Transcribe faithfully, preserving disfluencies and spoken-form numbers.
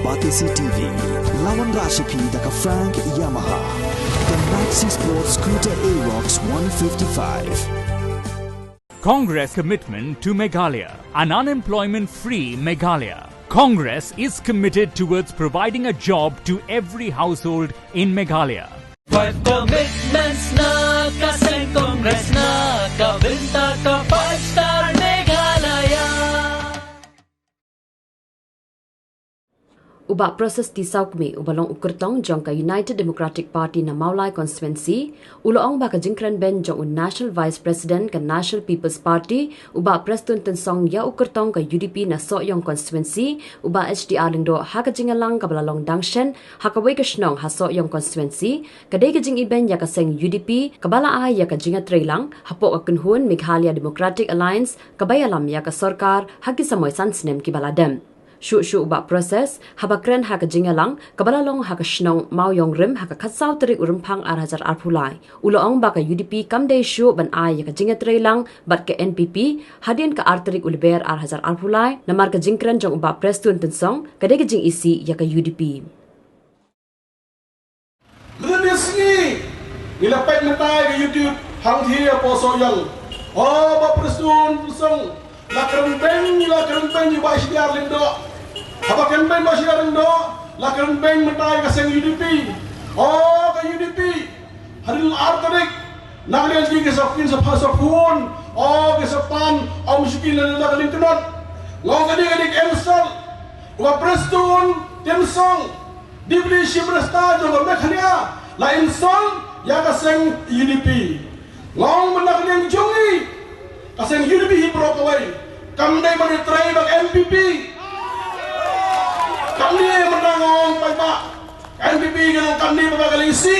Batesi T V, lawan Rashipi da ka Frank Yamaha. The Maxi Sports Scooter Aerox one fifty-five. Congress commitment to Meghalaya, an unemployment free Meghalaya. Congress is committed towards providing a job to every household in Meghalaya. Five commitments na ka seng Congress na ka bynta ka five star Meghalaya. U Bah Precious T Sawkmie uba long u kyrtong jong ka United Democratic Party na Mawlai Constituency, u la ong ba ka jingkren beiñ jong u National Vice President ka National People's Party, u Bah Prestone Tynsong ïa u kyrtong ka U D P na Sohiong Constituency, u Bah H D R Lyngdoh ha ka jingïalang kaba la long dang shen ha kawei ka shnong ha Sohiong Constituency, ka dei ka jingibeiñ ïa ka seng U D P kaba la ai ïa ka jingïatreilang hapoh ka kynhun Meghalaya Democratic Alliance kaba ïalam ïa ka sorkar ha ki samoi san snem kiba la dep. Shuh shuh u Bah Precious, haba kren ha ka jingïalang kaba la long ha ka shnong Mawiong Rim ha ka khatsaw tarik u Rymphang ar hajar arphew lai, u la ong ba ka U D P kam dei shuh ban ai ïa ka jingïatreilang bad ka N P P hadien ka ar tarik u Lber ar hajar arphew lai, namar ka jingkren jong u Bah Prestone Tynsong ka dei ka jingisih ïa ka U D P. Lynti sngi ngi la peit mynta ka YouTube hangthie hapoh Sohiong. O Bah Prestone Tynsong, la kren beiñ, la kren beiñ ïa u Bah H D R Lyngdoh. Haba kren beiñ Bah H D R Lyngdoh, la kren beiñ mynta ïa ka seng U D P. O ka U D P, hadien ar tarik, na ka liang jong ki sa kin sa pha sa phone, o ki sa pan, o mshikin la la ka liang kynot. Nga ong ka dei ka dei ka insult. U Bah Prestone Tynsong, Deputy Chief Minister jong ka Meghalaya, la insult ïa ka seng U D P. Nga ong mynta ka liang jong ngi, ka seng U D P hi baroh kawei, kam dei ban ïatrei bad N P P. Kam dei mynta nga ong paidbah, N P P ka long kam dei ba ka lynti.